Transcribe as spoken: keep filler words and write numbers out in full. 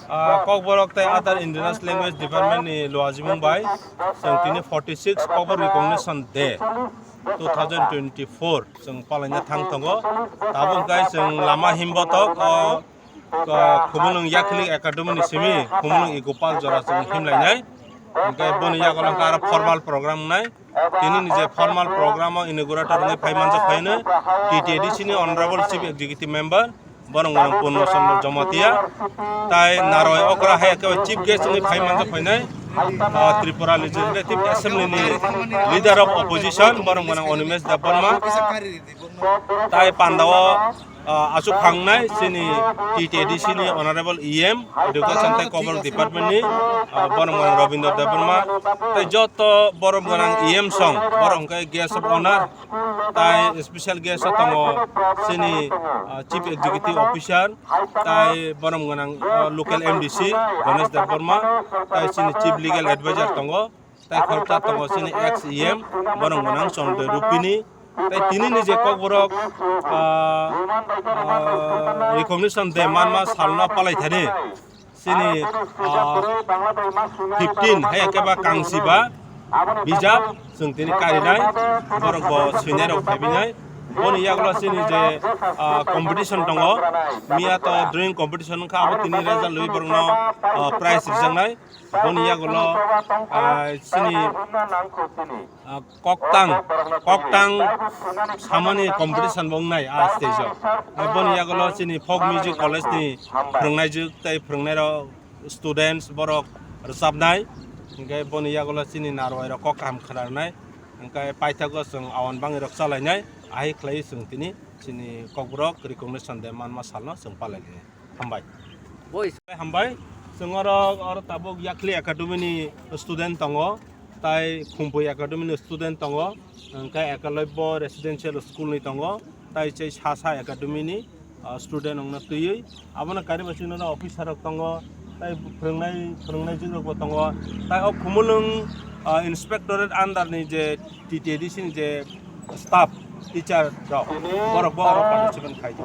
Ah, Kokborok tei other Indigenous Language Department ni luajimung bai chwng tini forty six Kokborok Recognition Day two thousand twenty-four chwng palaina thang tongo. Tabuk hwnkhe chwng lama himbotok o, o Khumulwng Yakhli Academy ni simi Khumulwng Eco Park jora chwng himlainai. Hwnkhe boni yagulo hwnkhe aro formal program wngnai. Tini ni je formal program o inaugurator wngwi phai manjak phaino T T A D C ni Honorable Chief Executive Member, borok wngkha Purno Chandra Jamatia, tai naroi okra hai khe chief guest wngwi phai manjak phainai, ah, Tripura Legislative Assembly ni Leader of Opposition, borok wngkha Animesh Debbarma, tai pandao, ah, aswk phangnai chini T T A D C ni Honorable E M, Education tei Kokborok Department ni, ah, borok wngkha Rabindra Debbarma, tai joto borok wngkha E M song, borok wngkha Guest of Honor, tai special guest o tongo chini, ah, Chief Executive Officer, tai borom gwnang, ah, local M D C Ganesh Debbarma, tai chini Chief Legal Advisor tongo, tai khoroksa tongo chini ex E M borom gwnang Chandra Rupini, tai tini ni je Kokborok, ah, ah, Recognition Day manma salno palai thani. Chini, ah, fifteen hai khe ba kangsi ba bijap chwng tini karinai, borok bo swinai rok phaibinai. Boni yagulo chini je, ah, competition tongo, miya to drawing competition wngkha, abo tini result lwi borokno, ah, prize rijaknai. Boni yagulo, ah, chini ah, koktang, koktang samani competition bo wngnai a stage o. Boni yagulo chini folk music college ni phwrwngnaijwk tei phwrwngnairok students borok rwchapnai. Hwnkhe boni yagulo chini narwai rok kok kaham khwnarwnai. Hwnkhe paithago chwng awan bangwi rok chalainai. Ahai khlaiwi chwng tini chini Kokborok Recognition Day manma salno chwng palainai. Hambai. Boys. Hambai. Chwng oro, oro tabuk Yakhli Academy ni student tongo, tai Khumpui Academy ni student tongo, hwnkhe Ekalobya Residential School ni tongo, tai chai Sasa Academy ni, ah, student wngno twiwi. Abono kariba chini officer rok tongo, tai phwrwngnai, phwrwngnaijwk rok bo tongo, tai o Khumulwng, ah, inspectorate under ni je T T A D C ni je staff, teacher rok, borok bo oro participant khaijak.